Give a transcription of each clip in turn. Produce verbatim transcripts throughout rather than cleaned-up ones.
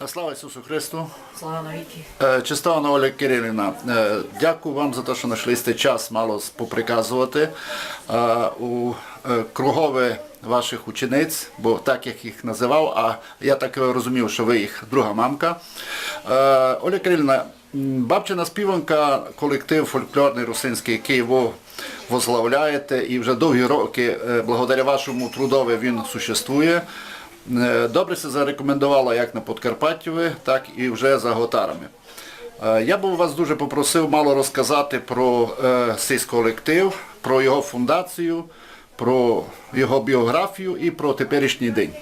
Слава Ісусу Христу! Слава навікы! Е, честована Оля Кирилівна, е, дякую вам за то, што нашли сьте час мало с-, поприказовати, е, у, е, кругови вашых учениць, бо так я їх называв, а я так розумів, што вы їх друга мамка. Е, Оля Кирилівна, М, Бабчина співанка, колектив фольклорный русинськый, якый вы возглавляєте, і вже довгі рокы, е, благодаря вашому трудови він существує. Е, добре ся зарекомендовала як на Подкарпаттю, так і вже за готарами. Е, я бы вас дуже попросив мало розказати про, е, сей колектив, про його фундацію, про його біоґрафію і про теперішній день.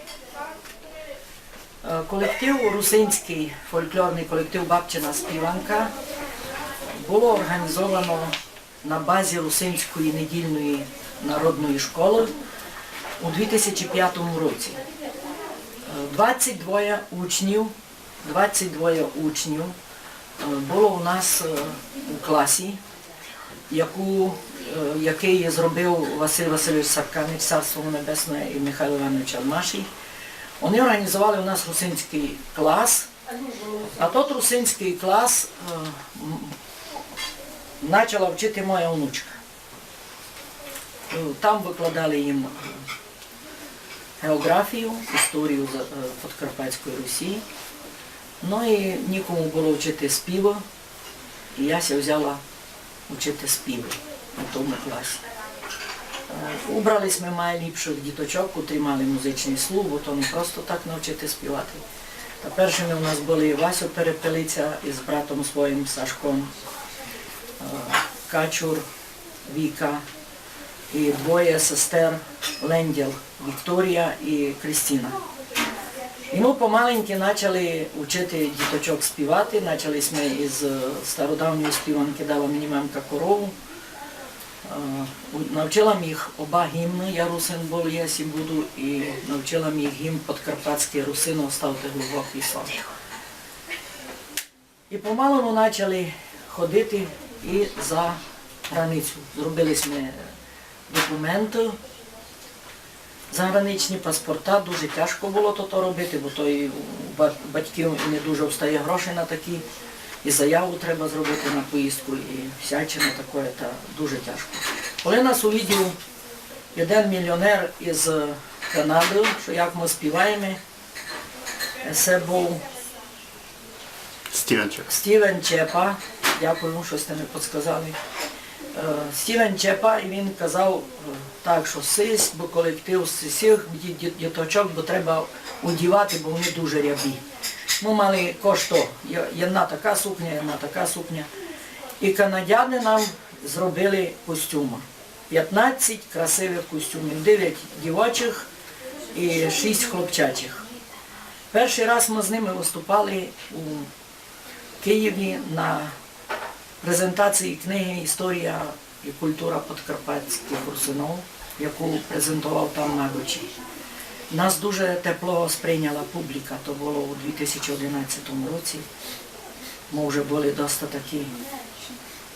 Е, колектив, русинськый фольклорный колектив «Бабчина співанка» было орґанізовано на базі Русинської недільної народної школы у дві тисячі пятому році. Е, двадцять двоє учнів, двадцять двоє учнів, е, было у нас, е, у класі, яку, е, якый зробив Василь Васильович Сарканич, царство му небесне, і Михайло Іванович Алмашій. Они орґанізовали у нас русинськый клас, а тот русинськый клас, е, м, начала вчити моя онучка. Е, там выкладали їм геоґрафію, історію з-, е, Подкарпатської Русі. Ну і нікому было вчити співы, і я ся взяла учити співы на тому класі. Е, убрали сьме майліпшых діточок, котрі мали музичный слух, бо то не просто так навчити співати. Та першыми у нас были Васю Перепелиця із братом своїм Сашком, е, Качур, Віка і двоє сестер Лендєл, Вікторія і Крістіна. І мы помаленьки начали учити діточок співати. Начали сьме із, е, стародавньої співанкы «Дала мені мамка корову». Е, у-, навчила м їх оба гімны «Я русин был, єсь і буду», і навчила м їх гімн «Подкарпатські русины, оставте глубокый сон». І помалу мы начали ходити і за границю. Зробили сьме документы, заграничні паспорта, дуже тяжко было то, то робити, бо то і у ба-, батьків і не дуже встає грошей на такі, і заяву треба зробити на поїздку, і всячина такоє, та дуже тяжко. Коли нас увидів єден міліонер із Канады, што як мы співаєме, се быв Стівен Чепа. Стівен Чепа. Дякую, што сьте ми подсказали. Е, Стівен Чепа, і він казав, е, так, што сись бы колектив, сись бы ді-, ді-, діточок бы треба удівати, бо они дуже рябі. Мы мали кошто, є-, єдна така сукня, єдна така сукня. І канадяни нам зробили костюмы. Пятнадцять красивых костюмів, девять дівочых і шість хлопчачих. Першый раз мы з ними выступали у Києві на презентації книгы «Історія і култура подкарпатськых русинов», яку презентовав там Маґочій. Нас дуже тепло сприйняла публіка, то было у дві тисячі одинадцятому році. Мы вже были доста такі,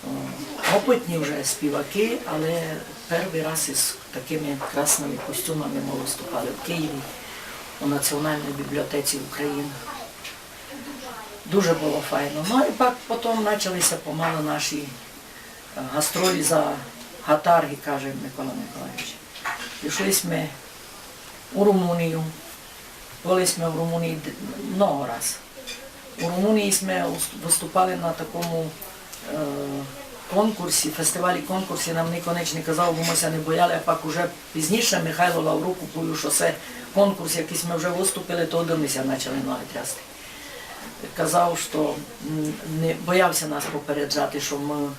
о, опытні вже співакы, але первый раз із такыми красными костюмами мы выступали в Києві у Національній бібліотеці Україны. Дуже было файно. Ну і пак потом начали ся помалы наші, е, гастролі за гатарґы, каже Микола Миколайович. Пішли сьме у Румунію. Были сьме в Румунії д-, много раз. У Румунії сьме ус-, выступали на такому, е, конкурсі, фестивалі-конкурсі, нам нико нич не казав, бо мы ся не бояли, а пак уже пізніше Михайло Лаврук, купую, што се конкурс, якый сьме вже выступили, то од ся начали ноги трясти. Казав, што, м, не, бояв ся нас попереджати, што мы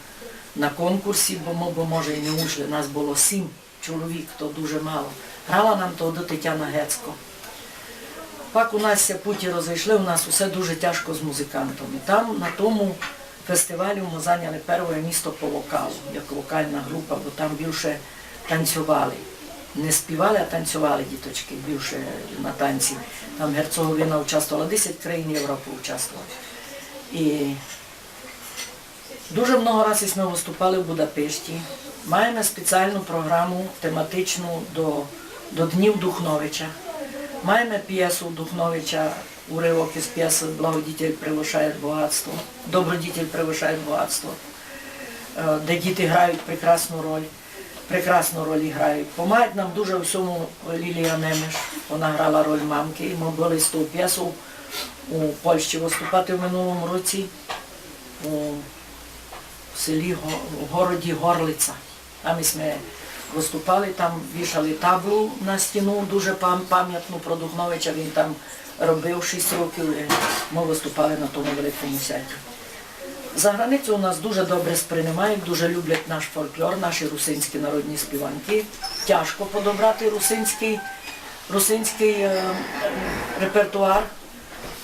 на конкурсі, бо мы бы, може, і не ушли. Нас было сім чоловік, то дуже мало. Грала нам тогды Тетяна Гецко. Так у нас ся путі розыйшли, у нас усе дуже тяжко з музыкантами. Там, на тому фестивалю, мы заняли первоє місто по вокалу, як вокална група, бо там більше танцьовали. Не співали, а танцьовали діточкы більше на танці. Там Герцеговина участвовала, десять країн Європы участвовали. І дуже много раз сьме выступали в Будапешті. Маєме спеціалну програму тематичну до, до Днів Духновича. Маєме пєсу Духновича, уривок из пєсы «Благодітель превышає богатство», «Добродітель превышає богатство», е, де діти грають прекрасну роль. Прекрасну роль грають. Помагають нам дуже у сьому Лілія Немеш. Вона грала роль мамкы. І мы были з тою пєсою у Польщі выступати в минулому році у селі Го-, у городі Горлиця. Там і сьме выступали, там вішали таблу на стіну, дуже пам-, памятну про Духновича, він там робив шість років, і мы выступали на тому великому святі. За границю у нас дуже добре сприймають, дуже люблять наш фольклор, наші русинські народні співанки. Тяжко подобрати русинський, русинський, е, репертуар.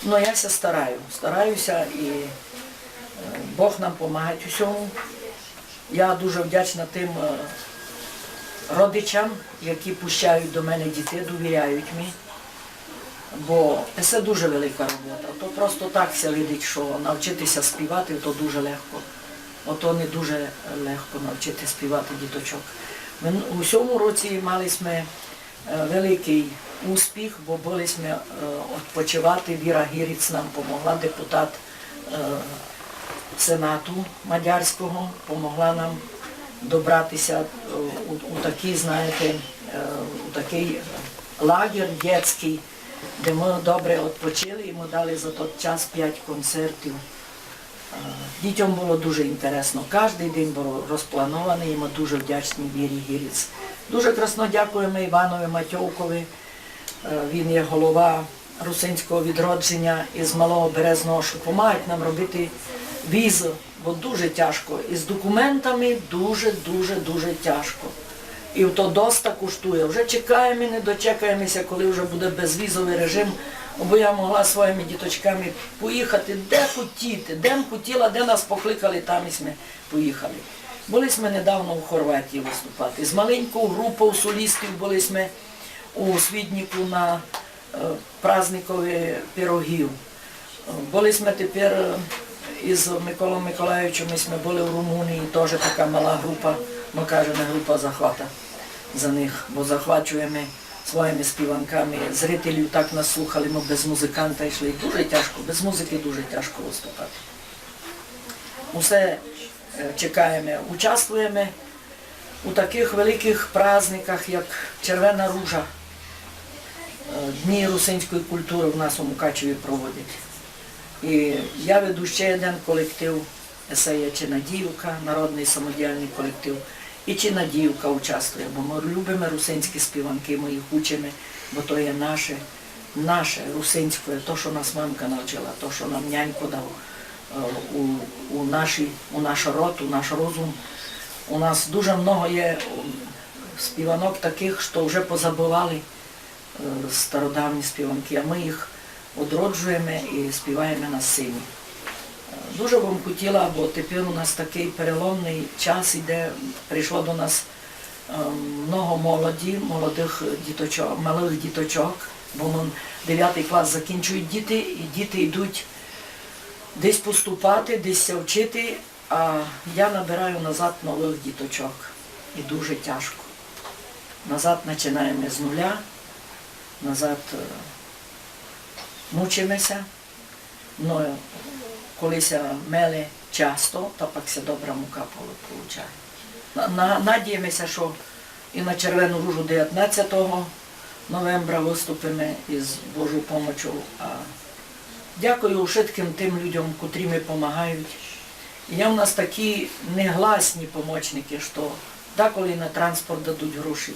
Но я ся стараю, стараю ся і, е, Бог нам помагать у сьому. Я дуже вдячна тым, е, родичам, які пущають до мене дітей, довіряють мені. Бо се дуже велика робота. То просто так ся видить, што навчити ся співати, то дуже легко. Ото не дуже легко навчити співати діточок. Мин-, у сьому році мали сьме, е, великый успіх, бо были сьме, е, одпочивати. Віра Гіриц нам помогла, депутат, е, Сенату мадярського, помогла нам добрати ся, е, у, у такый, знаєте, е, у такый лагер дєтськый, де мы добре одпочили, і мы дали за тот час пять концертів. Е, дітям было дуже інтересно. Каждый день быв розпланованый, і мы дуже вдячні Вірі Гіриц. Дуже красно дякуєме Іванови Матьовкови. Е, він є голова Русинського відродженя із Малого Березного, што помагають нам робити візы, бо дуже тяжко. Із документами дуже, дуже, дуже тяжко. І то доста коштує. Вже чекаєме і не дочекаєме ся, коли вже буде безвізовый режим, абы я могла зі своїми діточками поїхати, де хотіти, де м хотіла, де нас покликали, там і сьме поїхали. Были сьме недавно у Хорватії выступати з маленьков групов солістів, были сьме у Свідніку на, е, праздникови пирогів. Были сьме тепер, е, із Миколом Миколайовичом, мы сьме были в Румунії, тоже така мала група, мы кажеме група захвата за них, бо захвачуєме своїми співанками. Зрителі так нас слухали, мы без музыканта йшли. Дуже тяжко, без музыкы дуже тяжко выступати. Усе, е, чекаєме, участвуєме у такых великых праздниках, як Червена ружа, е, Дні русинської культуры у нас у Мукачеві проводять. І я веду ще єден колектив, се є Чинадіївка, народный самодіяльный колектив. І Чинадіївка участвує, бо мы любиме русинські співанки, мы їх учиме, бо то є наше, наше русинське, то, што нас мамка навчила, то, што нам нянько дав, е, у, у наші, у наш рот, у наш розум. У нас дуже много є, м, співанок такых, што вже позабывали, е, стародавні співанки, а мы їх одроджуєме і співаєме на сцені. Е, дуже бы м хотіла, бо тепер у нас такый переломный час іде, прийшло до нас, е, много молоді, молодых діточок, малых діточок, бо мы девятый клас закінчують діти, і діти йдуть десь поступати, десь ся вчити, а я набираю назад новых діточок. І дуже тяжко. Назад начинаєме з нуля, назад, е, мучиме ся. Но коли ся меле часто, та пак ся добра мука полу-, получає. На, на, надієме ся, што і на Червену ружу девятнадцятого новембра выступиме із Божою помочу. А дякую вшыткым тым людям, котрі ми помагають. Є в нас такі негласні помочникы, што деколи на транспорт дадуть гроші,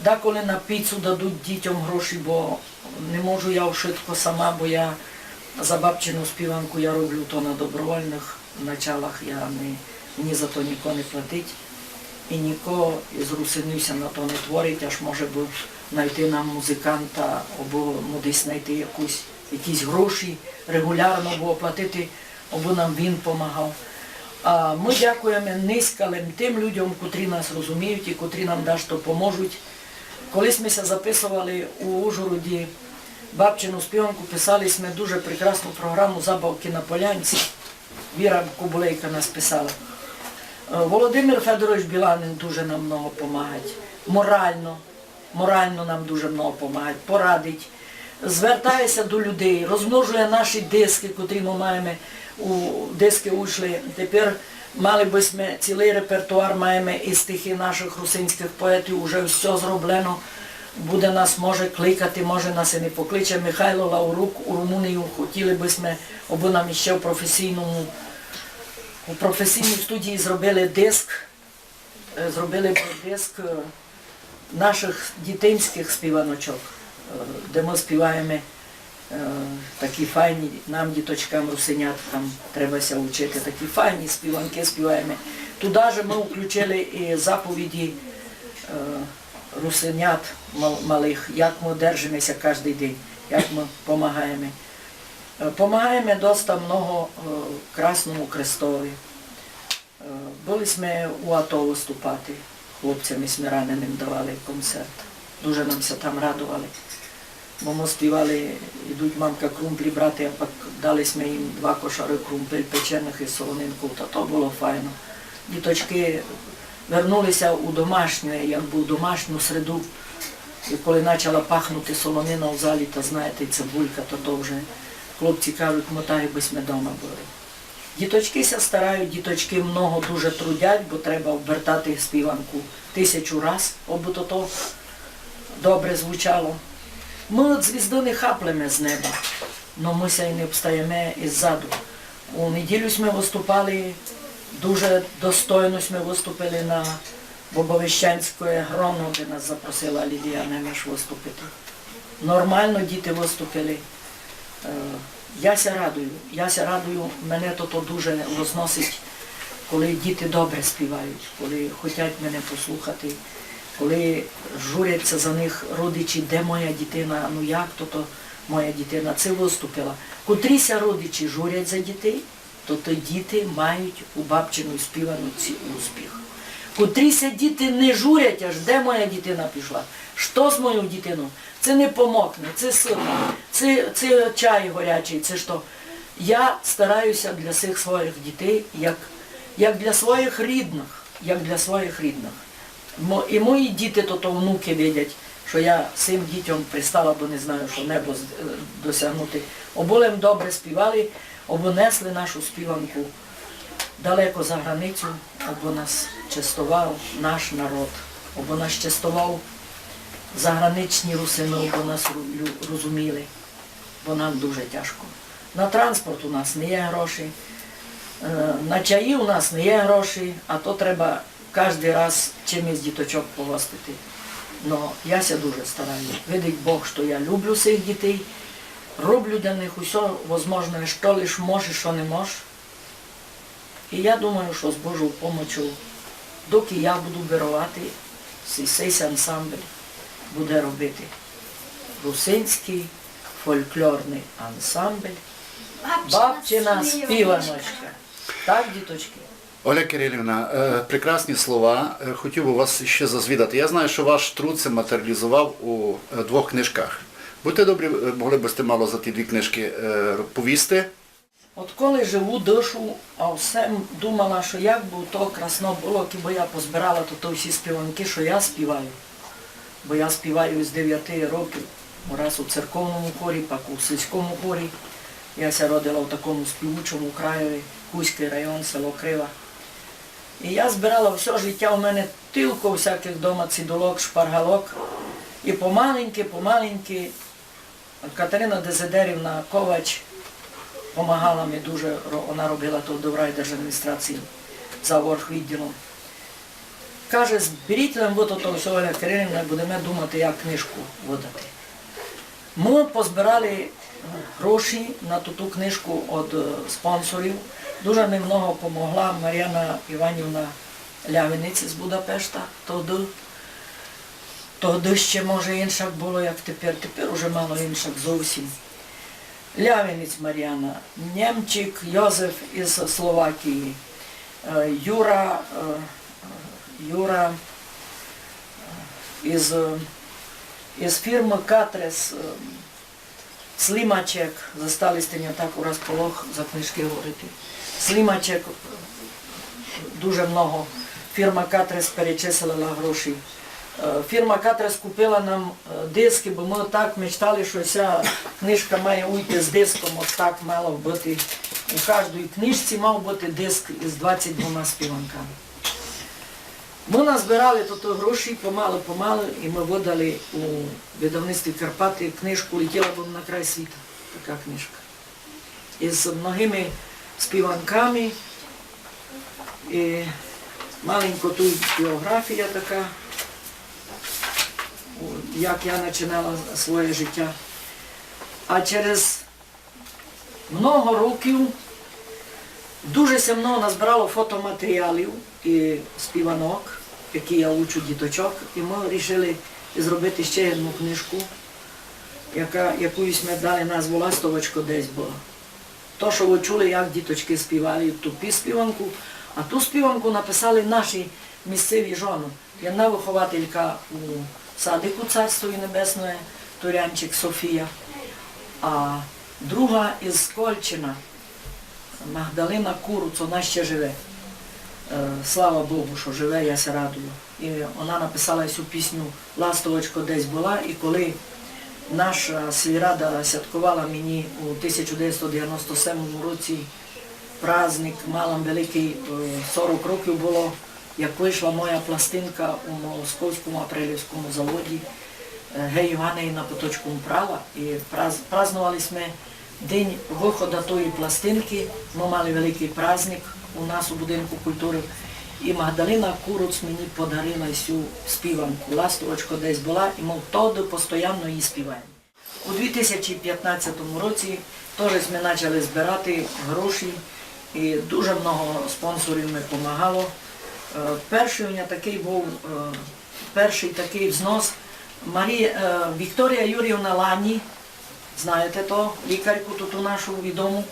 деколи на піцу дадуть дітям гроші, бо не можу я вшытко сама, бо я за бабчину співанку я роблю то на добровольных началах, я не, мені за то ніко не платить. І ніко із русинів ся на то не творить, аж може бы найти нам музиканта, або му десь найти якусь, якісь гроші регулярно, або оплатити, або нам він помагав. А мы дякуєме низько лем тим людям, котрі нас розуміють і котрі нам дашто поможуть. Колись мы ся записовали у Ужгороді бабчину співанку, писали сьме дуже прекрасну програму «Забавки на полянці». Віра Кобулейка нас писала. Е, Володимир Федорович Біланин дуже нам много помагать. Морально, морально нам дуже много помагать, порадить. Звертає ся до людей, розмножує наші диски, котрі мы маєме, у, диски уйшли. Тепер мали бы сьме цілый репертуар, маєме і стихи наших русинськых поетів, уже всьо зроблено. Буде нас, може, кликати, може, нас і не покличе. Михайло Лаурук у Румунію, хотіли бы сьме, абы нам іще в професійному, у професійній студії зробили диск, е, зробили бы диск, е, наших дітинськых співаночок, е, де мы співаєме, е, такі файні, нам, діточкам, русиняткам, треба ся учити, такі файні співанки співаєме. Туда же мы включили і заповіді, е, русинят мал-, малых, як мы держиме ся каждый день, як мы помагаєме. Е, помагаєме доста много, е, Красному Крестови. Е, были сьме у АТО выступати, хлопцям і сьме раненым давали концерт. Дуже нам ся там радовали. Бо мы співали «Ідуть, мамка, крумплі брати», а пак дали сьме їм два кошары крумпель печеных із солонинков, та то было файно. Діточкы вернули ся у домашнє, якбы у домашню среду. І коли начала пахнути солонина в залі, та, знаєте, цибулька, то, то вже хлопці кажуть, мы так, якбы сьме дома были. Діточкы ся старають, діточкы много дуже трудять, бо треба обертати співанку тисячу раз, обы то, то добре звучало. Мы од звізды не хаплеме з неба, но мы ся й не обстаєме іззаду. У неділю сьме выступали, дуже достойно сьме выступили на Бобовищанське гроно, де нас запросила Лідія Немеш выступити. Нормално діти выступили. Е, я ся радую, я ся радую, мене то, то дуже возносить, коли діти добре співають, коли хотять мене послухати, коли журять ся за них родичі, де моя дітина, ну як то, то моя дітина, ци выступила. Котрі ся родичі журять за дітей, то, то діти мають у бабчиной співанці успіх. Котрі ся діти не журять, аж де моя дітина пішла, што з моєю дітинов, ци не помокне, ци сыт, ци, ци чай горячый, ци што. Я стараю ся для сих своїх дітей, як, як для своїх рідных, як для своїх рідных. Мо-, і мої діти, то, то внукы видять, што я сим дітям пристала, бо не знаю, што небо з-, е, досягнути. Обы лем добре співали, обы несли нашу співанку далеко за границю, обы нас честовав наш народ, обы нас честовав заграничні русины, обы нас ру-, лю-, розуміли, бо нам дуже тяжко. На транспорт у нас не є гроші, е, на чаї у нас не є гроші, а то треба каждый раз чимось діточок погостити. Но я ся дуже стараю. Видить Бог, што я люблю сих дітей, роблю для них усьо возможне, што лиш мож і што не мож. І я думаю, што з Божою помочу, докы я буду бировати, сей, сей ся ансамбль буде робити. Русинськый фольклорный ансамбль «Бабчина співаночка». Так, діточкы? Оля Кирилівна, е, прекрасні слова. Е, хотів бы вас ще зазвідати. Я знаю, што ваш труд ся матеріалізовав у, е, двох книжках. Будьте добрі, е, могли бы сьте мало за ті дві книжкы, е, повісти? Отколи живу, дышу, а всьо думала, што як бы то красно было, кибы я позбирала то, то всі співанкы, што я співаю. Бо я співаю з девяти років. Раз у церковному хорі, пак у сільському хорі. Я ся родила в такому співучому краєві, Кузькый район, село Крива. І я збирала всьо життя, у мене тілько всякых дома цидулок, шпаргалок. І помаленькы, помаленькы Катерина Дезидерівна Ковач помагала ми дуже, ро-, она робила то до райдержадміністрації за оргвідділом. Каже: «Зберіть лем вы тото всьо, Оля Кирилівна, будеме думати, як книжку выдати». Мы позбирали, е, гроші на ту, ту книжку од, е, спонсорів. Дуже ми много помогла Мар'яна Іванівна Лявинець з Будапешта тогды. Тогды ще, може, иншак было, як тепер. Тепер уже мало иншак зовсім. Лявинець Маріана, Нємчик Йозеф из Словакії, е, Юра, е, Юра, е, из, из фірмы Катрес, е, Слімачек, застали сьте ня, так ураз полох за книжкы говорити. Слімачек, дуже много. Фірма Катрес перечислила гроші. Е, фірма Катрес купила нам, е, дискы, бо мы так мечтали, што ся книжка має уйти з диском, от так мало быти. У каждій книжці мав быти диск из двадцять двома співанками. Мы назбирали тото гроші помалы-помалы, і мы выдали у видавництві Карпаты книжку «Летіла бым на край світа». Така книжка. Из многыми співанками. І маленько туй біоґрафія така, як я начинала своє житя. А через много років дуже ся много назбирало фотоматеріалів і співанок, які я учу діточок, і мы рішили зробити ще одну книжку, яка, якуй сьме дали назву «Ластовочко, десь была». То, што вы чули, як діточкы співали ту пі-, співанку, а ту співанку написали наші місцеві жоны. Єдна выхователька у садику, царство їй небесноє, Турянчик Софія, а друга из Колчина, Магдалина Куруц, она ще живе. Е, слава Богу, што живе, я ся радую. І она написала сю пісню «Ластовочко, десь была», і коли наша сільрада святковала мені у тисяча девятсот девяносто семому році праздник, мала великый, е, сорок років было, як вышла моя пластинка у Московському апрелівському заводі, е, «Гей, Іване, і на поточку прала». І праз-, праздновали сьме день выхода тої пластинкы. Мы мали великый праздник у нас у будинку культуры. І Магдалина Куруц мені подарила сю співанку «Ластовочко, десь была», і мы тогды постоянно її співаєме. У дві тисячі пятнадцятому році тоже сьме начали збирати гроші, і дуже много спонсорів ми помагало. Е, першый у мене такый быв, е, першый такый взнос. Марія, е, Вікторія Юріївна Лані, знаєте то, лікарку ту, ту нашу відому.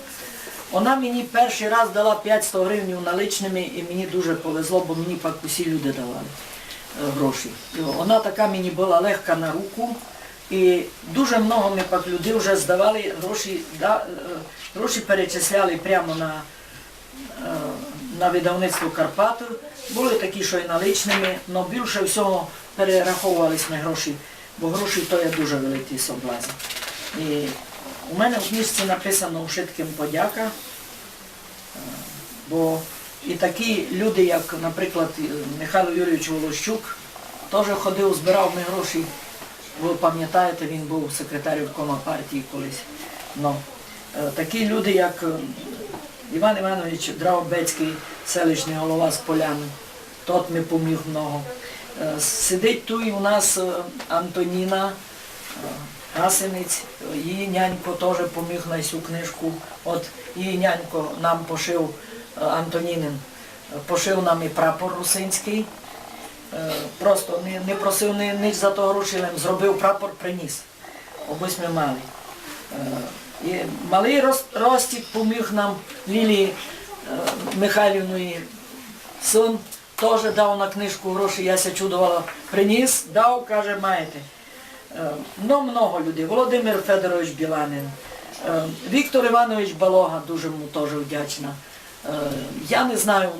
Она мені першый раз дала пятсто гривнів наличными, і мені дуже повезло, бо мені пак усі люди давали, е, гроші. І она така мені была легка на руку, і дуже много ми пак люди вже здавали гроші, да, е, гроші перечисляли прямо на, е, на видавництво Карпаты. Были такі, што і наличными, но більше всього перераховували сьме гроші, бо гроші то є дуже великый соблазн. І у мене в книжці написано ушыткым подяка. Бо і такі люди, як, наприклад, Михайло Юрійович Волощук, тоже ходив, збирав ми гроші. Вы памятаєте, він быв секретарем обкома партії колись. Но, е, такі люди, як, е, Іван Іванович Драобецькый, селищный голова з Поляны, тот ми поміг много. Е, сидить туй у нас, е, Антоніна, е, Гасинець, е, її нянько тоже поміг на сю книжку. От її нянько нам пошив, е, Антонінин, е, пошив нам і прапор русинськый. Е, просто не, не просив ни-, нич за то гроші, лем зробив прапор, приніс, обы сьме мали. Е, і малый Рос-, Ростік поміг нам, Лілії, е, Михайлівної син, тоже дав на книжку гроші, я ся чудовала. Приніс, дав, каже, маєте. Е, но, много людей. Володимир Федорович Біланин, е, Віктор Іванович Балога, дуже му тоже вдячна. Е, я не знаю,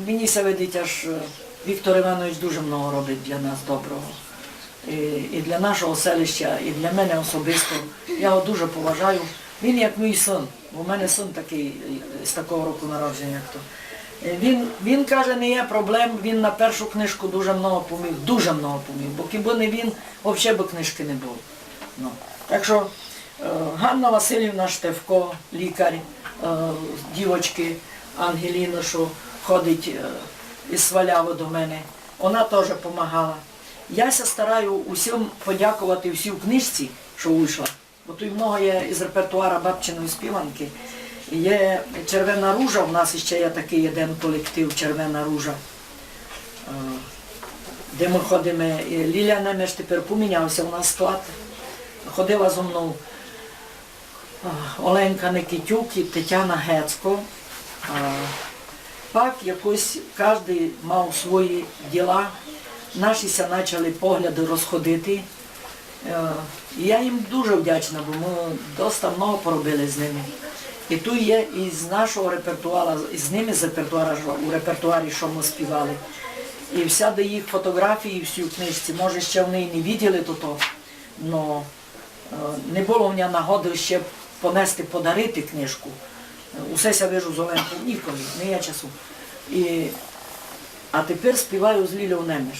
мені ся видить, аж, е, Віктор Іванович дуже много робить для нас доброго. І, і для нашого селища, і для мене особисто. Я його дуже поважаю. Він як мій син. У мене син такый, е, з такого року народження, як то. Е, він, він каже, не є проблем, він на першу книжку дуже много поміг, дуже много поміг, бо кібы не він, вообще бы книжкы не было. Ну. Так што, е, Ганна Василівна Штефко, лікар, е, дівочкы Ангеліны, што ходить, е, из Свалявы до мене, она тоже помагала. Я ся стараю усім подяковати, всій книжці, што вышла. Бо туй много є из репертуара бабчиної співанкы. Є «Червена ружа», у нас іщи є такый єден колектив «Червена ружа». Е, Де мы ходиме, е, Ліля Немеш тепер поміняв ся у нас склад. Ходила зо мнов, а, Оленка Никитюк і Тетяна Гецько. А пак якось каждый мав свої діла. Наші ся начали погляды розходити. Е, і я їм дуже вдячна, бо мы доста много поробили з ними. І туй є із нашого репертуара, і з ними з репертуара, што, у репертуарі, што мы співали. І всяды їх фотоґрафії, всі у книжці. Може, ще они й не виділи тото, но, е, не было у мене нагоды ще понести, подарити книжку. Е, усе ся вижу з Оленков, ніколи, не є часу. І, а тепер співаю з Лільов Немеш.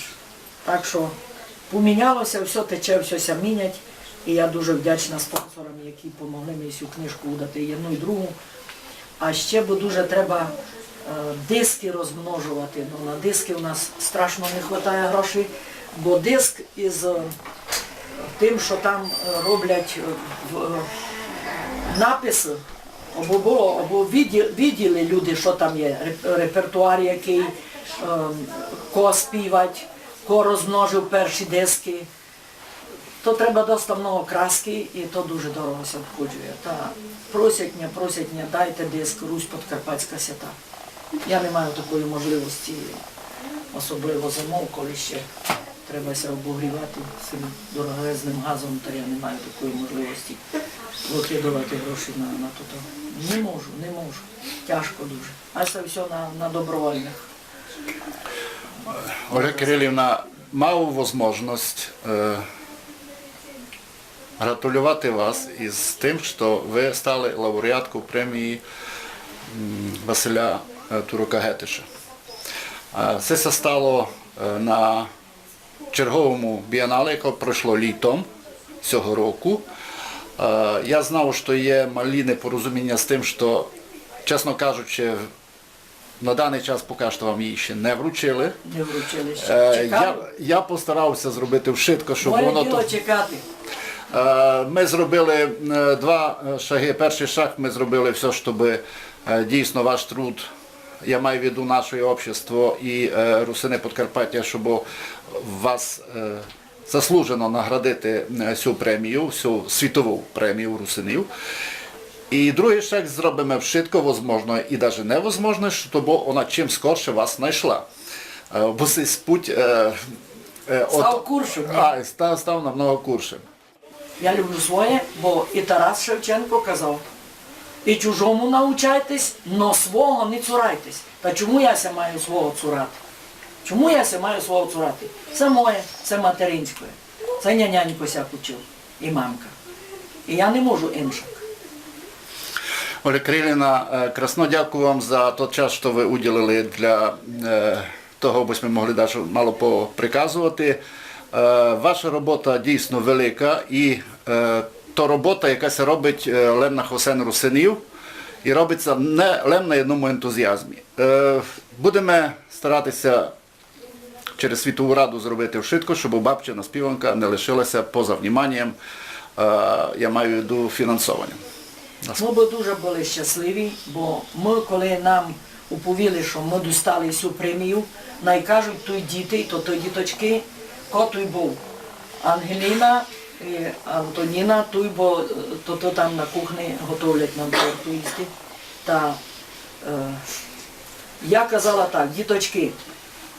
Так што поміняло ся, всьо тече, всьо ся мінять. І я дуже вдячна спонсорам, які помогли мені сю книжку выдати, і одну, і другу. А ще бы дуже треба, е, дискы розмножовати. Ну, на дискы у нас страшно не хватає грошей, бо диск із, е, тым, што там, е, роблять, е, в, е, написы, або было, або виді-, виділи люди, што там є, реп-, репертуар якый, е, ко співать, ко розмножив перші дискы. То треба доста много краскы, і то дуже дорого ся обходжує. Та просять ня, просять ня: «Дайте диск, Русь подкарпатська свята». Я не маю такої можливості, особливо зимов, коли ще треба ся обогрівати сим дорогезным газом, та я не маю такої можливості выкидовати гроші на, на то. Не можу, не можу. Тяжко дуже. А се всьо на, на добровольных. Ольга Кирилівна, мав возможность, е, гратулювати вас із тым, што вы стали лауреатков премії, м, Василя, е, Турока Гетиша. Е, се ся стало, е, на черговому бієнале, яке пройшло літом сього року. Е, я знав, што є малі непорозуміня з тым, што, чесно кажучи, на даный час пока што вам її ще не вручили. Не вручили ще. Е, я, Чекаєме. Я постарав ся зробити вшытко, щоб Моє воно діло то чекати. Е, мы зробили, е, два, е, шаги. Першый шаг, мы зробили всьо, щоб, е, дійсно ваш труд, я маю в виду наше общество і, е, Русины Подкарпатя, щоб вас, е, заслужено наградити, е, сю премію, сю світову премію русинів. І другый шаг, зробиме вшытко возможне і даже невозможне, щоб она чим скорше вас знайшла. Е, бо сей путь, е, е, от Став куршым, ні? А, став, став намного куршым. Я люблю своє, бо і Тарас Шевченко казав: «І чужому научайтесь, но свого не цурайтесь». Та чому я ся маю свого цурати? Чому я ся маю свого цурати? Се моє, се материнськоє. Се ня нянько сяк учив і мамка. І я не можу иншак. Оля Кирилівна, е, красно дякую вам за тот час, што вы уділили для, е, того, абы сьме могли даже мало поприказовати. Е, ваша робота дійсно велика, і, е, то робота, яка ся робить, е, лем на хосен русинів, і робить ся не лем на єдному ентузіазмі. Е, будеме старати ся через Світову раду зробити вшытко, щоб бабчина співанка не лишила ся поза вніманієм, е, я маю в виду фінансованя. Мы бы дуже были щасливі, бо мы, коли нам уповіли, што мы достали сю премію, най кажуть туй діти, то, то діточкы, ко туй быв. Ангеліна і Антоніна туй, бо, е, то, то там на кухні готовлять нам торту їсти. Та, е, я казала так: «Діточкы,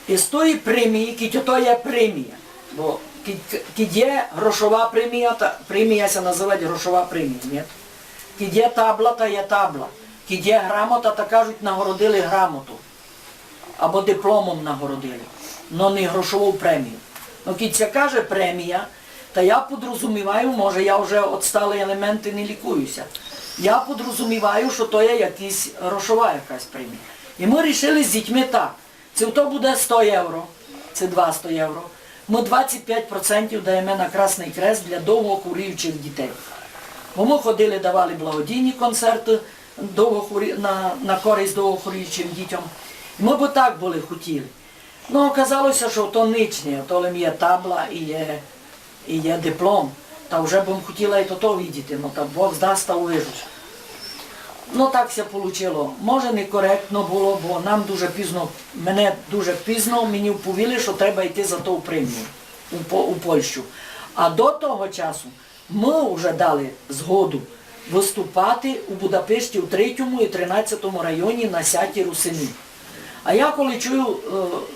із тої премії, кідь ото є премія, бо кідь, кідь є грошова премія, та премія ся называть грошова премія, ні? Кідь є табла, та є табла. Кідь є грамота, та кажуть, нагородили грамоту або дипломом нагородили, но не грошову премію». Но кідь ся каже премія, та я подрозуміваю, може, я вже отсталый елемент і не лікую ся. Я подрозуміваю, што то є якась грошова якась премія. І мы рішили з дітьми так: ци то буде сто євро, ци двасто євро, мы двадцять пять процентів даєме на Красный Крест для довгохворіючых дітей. Бо мы ходили, давали благодійні концерты довгохворі-, на, на користь довгохворіючым дітям. І мы бы так были хотіли. Но, оказало ся, што то нич не є, то лем є табла і є, і є диплом. Та вже бым хотіла і тото видіти, но та Бог здасть, та увижу ся. Ну, так ся получило. Може, некоректно было, бо нам дуже пізно, мене дуже пізно, мені вповіли, што треба йти за ту премію у По-, у Польщу. А до того часу мы вже дали згоду выступати у Будапешті у третьому і тринадцятому районі на сяті русинів. А я коли чую, е,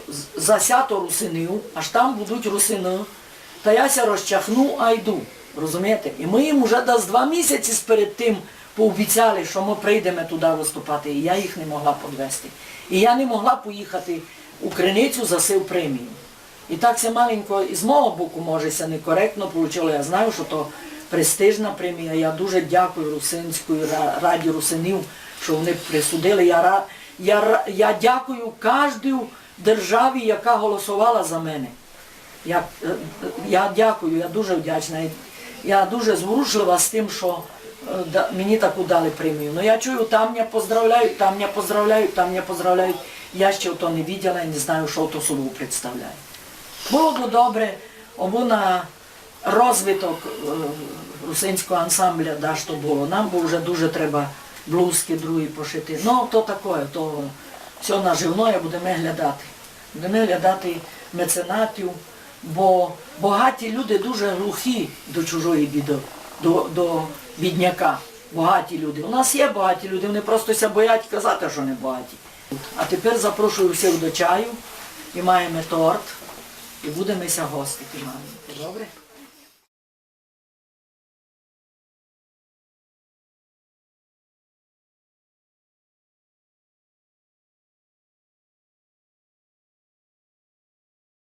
з-, за сято русинів, аж там будуть русины, та я ся розчахну, а йду. Розумієте? І мы їм уже десь два місяці перед тим пообіцяли, што мы прийдеме туды выступати, і я їх не могла подвести. І я не могла поїхати у Криницю за сю премію. І так ся маленько, і з мого боку, може, ся некоректно получило. Я знаю, што то престижна премія. Я дуже дякую Русинській ра-, раді русинів, што вони присудили. Я, ра-, я, ра-, я дякую каждій державі, яка голосовала за мене. Я, е, я дякую, я дуже вдячна. Я дуже зворушлива з тим, што, е, да-, мені таку дали премію. Ну, я чую, там мене поздравляють, там мене поздравляють, там мене поздравляють. Я ще то не виділа і не знаю, што то собою представляє. Было бы добре, обы на розвиток, е, русинського ансамбля дашто было. Нам бы вже дуже треба блузкы другі пошити. Ну, то такоє, то всьо наживноє, будеме глядати. Будеме глядати меценатів, бо богаті люди дуже глухі до чужої біды, до, до бідняка. Богаті люди. У нас є богаті люди, вони просто ся боять казати, што не богаті. А тепер запрошую всіх до чаю, і маєме торт, і будеме ся гостити маленько. Добре?